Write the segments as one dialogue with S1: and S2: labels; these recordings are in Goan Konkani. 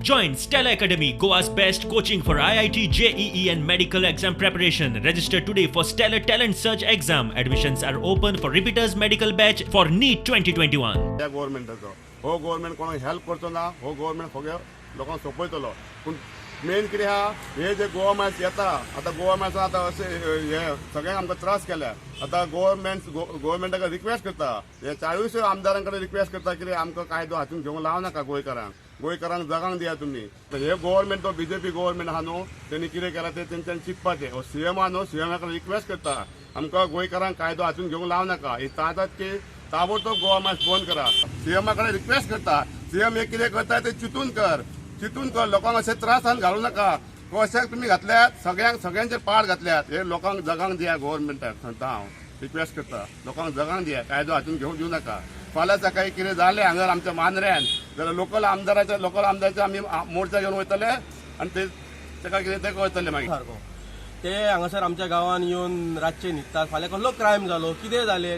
S1: Join Stellar Academy, Goa's best coaching for IIT, JEE, and medical exam preparation. Register today for Stellar Talent Search exam. Admissions are open for repeaters medical batch for NEET 2021.
S2: ह्या गोवोरमेंटाचो हो गोवोरमेंट कोणाक हेल्प करचो ना. हो गोवोरमेंट सगळे लोकांक सोंपयतलो. पूण मेन कितें आहा, हे जे गोवा मायल्स येता, आतां गोवा मायल्सान आतां अशें हे सगळ्यांक आमकां त्रास केल्या. आतां गोवोरमेंटाक रिक्वेस्ट करता, हे चाळीसूय आमदारां कडेन रिक्वेस्ट करता, कितें आमकां कायदो हातून घेवंक लावं नाका. गोंयकारांक, गोंयकारांक जगांक दिया तुमी. तर हे गोवोरमेंट, तो बीजेपी गोवोरमेंट आहा न्हू, तेणी कितें केलां तें तेंच्यांनी चिंतपाचें. हो सीएम आहा न्हू, सीएमा कडेन रिक्वेस्ट करता, आमकां गोंयकारांक कायदो हातून घेवंक लावं नाका. ही तांतात की ताबडतोब गोवा मायल्स बंद करा. सीएमा कडेन रिक्वेस्ट करता, सीएम हे कितें करता ते चिंतून कर, चिंतून कर. लोकांक अशें त्रासान घालूं नाका. कशें तुमी घातल्यात सगळ्यांक, सगळ्यांचे पाड घातल्यात. हे लोकांक जगांक दिया. गोवोरमेंटाक सांगता हांव, रिक्वेस्ट करता, लोकांक जगांक दिया. कायदो हातून घेवंक दिवं नाका. फाल्यां सकाळी कितें जालें हांगर आमच्या मांद्र्यान जाल्यार लोकल आमदाराच्या आमी मोर्चा घेवन वयतले आनी ते ताका कितें तें करतले मागीर.
S3: सारको ते हांगासर आमच्या गांवान येवन रातचे न्हिदतात. फाल्यां कसलो क्रायम जालो, कितें जालें,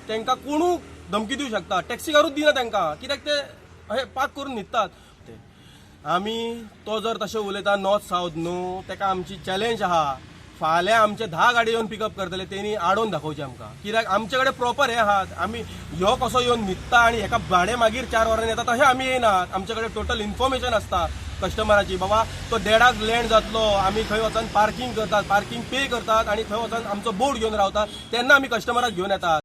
S3: तांकां कोणू धमकी दिवं शकता. टॅक्सीकारूच दिना तांकां, कित्याक ते अशे पार्क करून न्हिदतात ते. आमी तो जर तशें उलयता नॉर्थ सावथ न्हू, ताका आमची चॅलेंज आहा. फाल्यां आमचे 10 गाडी येवन पिकअप करतले. तेणी आडोवन दाखोवचें आमकां, कित्याक आमचे कडेन प्रॉपर हे आहात. आमी ह्यो कसो येवन न्हिदता आनी हेका भाडें मागीर 4 वरांनी येता, तशें आमी येयनात. आमचे कडेन टोटल इन्फॉर्मेशन आसता कस्टमराची, बाबा तो देडाक लँड जातलो. आमी थंय वचून पार्किंग करतात, पार्किंग पे करतात आनी थंय वचून आमचो बोर्ड घेवन रावतात. तेन्ना आमी कस्टमराक घेवन येतात.